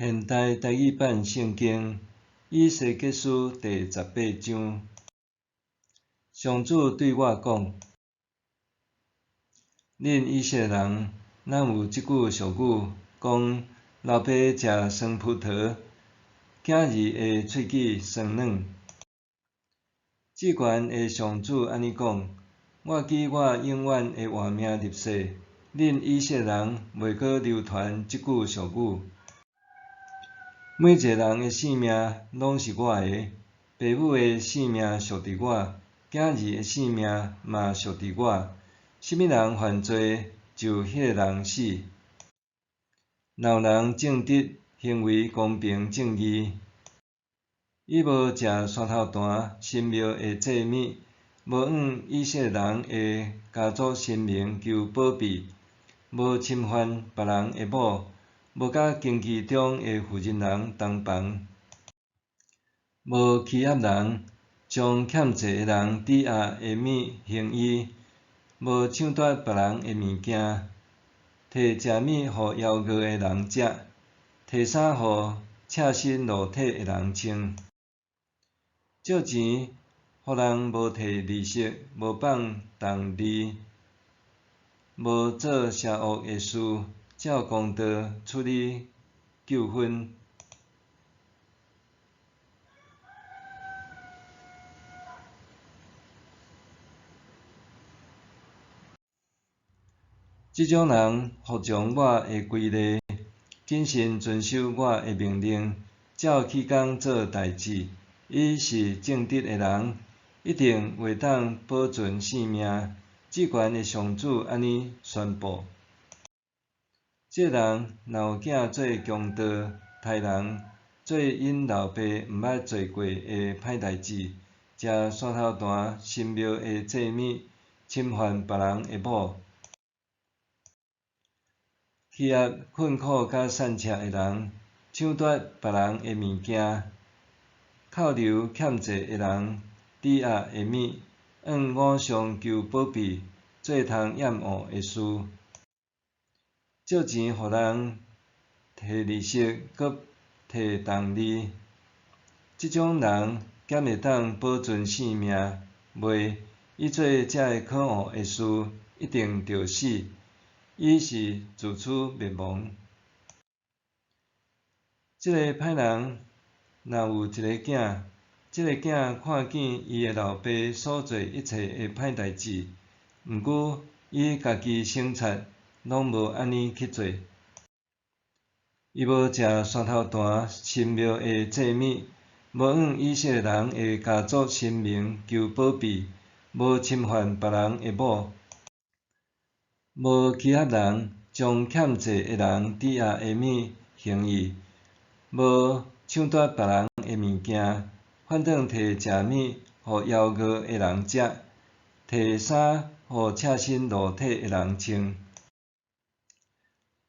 现代台语版圣经以西结书第十八章，上主对我讲：恁以色列人，哪有这句俗语，讲老爸食酸葡萄，囝儿的喙齿酸软。至悬的上主按呢讲：我记我永远的活命立誓，恁以色列人袂阁流传这句俗语。每一个人的性命拢是我的，爸母的性命属伫我，囝儿的性命嘛属伫我。啥物人犯罪，就彼个人死。若有人正直，行为公平正义，伊无食山头坛神庙的祭物，无向以色列人的家族神明求保庇，无侵犯别人的某，无佮经期中的妇人人同房，无欺压人，将欠债的人抵押的物还伊，无抢夺别人的物件，提食物予枵饿的人食，提衫予赤身露体的人穿，借钱予人无提利息，无放重利，无做邪恶的事。照公道处理纠纷。这种人服从我的规例，谨慎遵守我的命令，照起工做代志，伊是正直的人，一定会当保存性命。至悬的上主按呢宣布。这人若有囝做强盗、刣人，做𪜶老爸毋捌做过的歹代志，食山头坛神庙的祭物，侵犯别人的某，欺压困苦佮散赤的人，抢夺别人的物件，扣留欠债的人抵押的物，向偶像求保庇，做通厌恶的事。借钱予人提利息，阁提重利，这种人敢会当保存性命？袂，伊做这个可恶的事，一定著死。伊是自取灭亡。这个歹人若有一个囝，这个囝看见伊的老爸所做一切的歹代志，毋过伊家己省察。拢无按呢去做，伊无食山头坛神庙的祭物，无向以色列人的家族神明求保庇，无侵犯别人的某，无欺压人，将欠债的人抵押的物还伊，无抢夺别人的物件，反转提食物予枵饿的人食，提衫予赤身露体的人穿。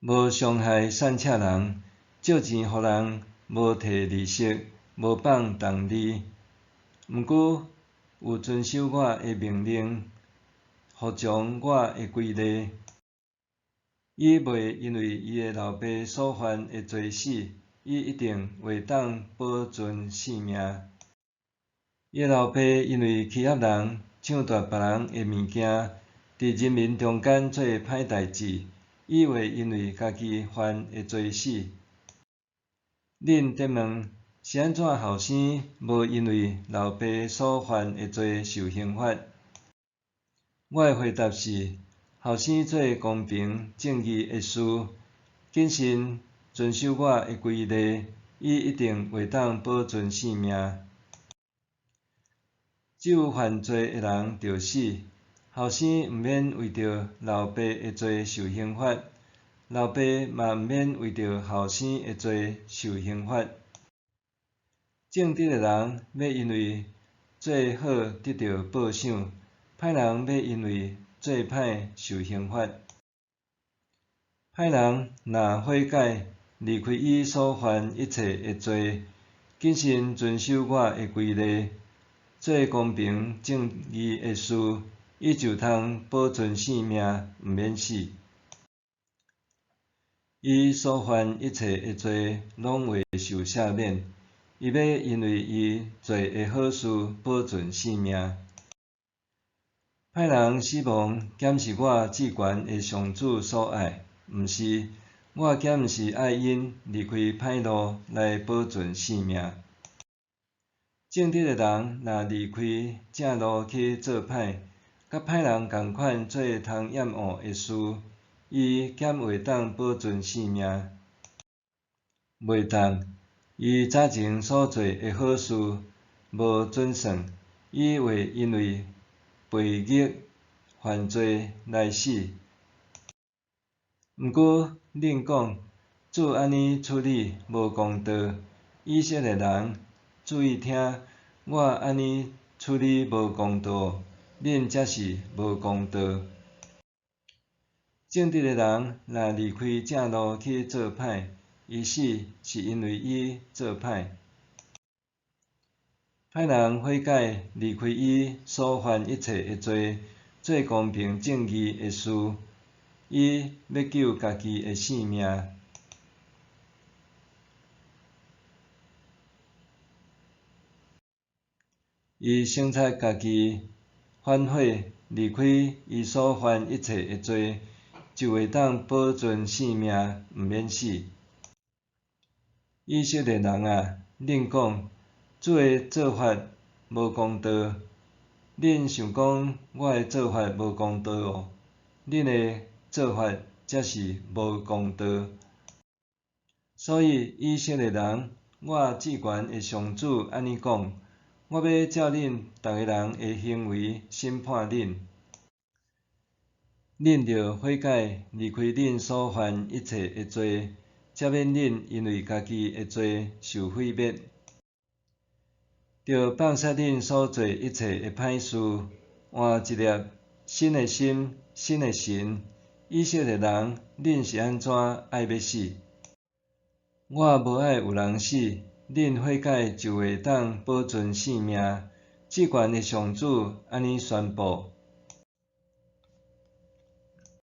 无伤害散赤人，借钱予人无提利息，无放重利，毋过有遵守我的命令，服从我的规例。伊袂因为伊的老爸所犯的罪死，伊一定会当保存性命。伊的老爸因为欺压人，抢夺别人的物件，伫人民中间做歹代志。伊袂因为家己犯的罪死。恁伫问，是按怎后生无因为老爸所犯的罪受刑罚？我的回答是：后生做公平正义的事，谨慎遵守我的规例，伊一定会当保存性命。只有犯罪的人著死。后生毋免为著老爸的罪受刑罚，老爸嘛毋免为著后生的罪受刑罚。正直的人欲因为做好得到报赏，歹人欲因为做歹受刑罚。歹人若悔改，离开伊所犯一切的罪，谨慎遵守我的规例，做公平正义的事。伊就通保存性命，毋免死。伊所犯一切的罪攏會受赦免，伊欲因為伊做的好事保存性命。歹人死亡，敢是我至懸的上主所愛？毋是，我敢毋是愛𪜶離開歹路來保存性命。正直的人若離開正路去做歹，佮歹人仝款做通厭惡的事，伊敢會當保存性命？袂當。伊早前所做的好事無準算，伊會因為悖逆犯罪來死。毋過，恁講，主按呢處理無公道。以色列人，注意聽，我按呢處理無公道，恁才是無公道。正直的人若離開正路去做歹，伊死是因為伊做歹。歹人悔改，離開伊所犯一切的罪，做公平正義的事，伊欲救家己的性命。伊省察家己，反悔，離開伊所犯一切的罪，就會當保存性命，毋免死。以色列人啊，恁講，主的做法無公道，恁想講我的做法無公道哦？恁的做法才是無公道。所以以色列人，我至懸的上主按呢講：我欲照恁逐个人的行為審判恁。恁著悔改，離開恁所犯一切的罪，才免恁因為家己的罪受毀滅。著放捨恁所做一切的歹事，換一粒新的心、新的神。以色列人，恁是按怎愛欲死？我無愛有人死，恁悔改就會當保存性命。至懸的上主按呢宣布。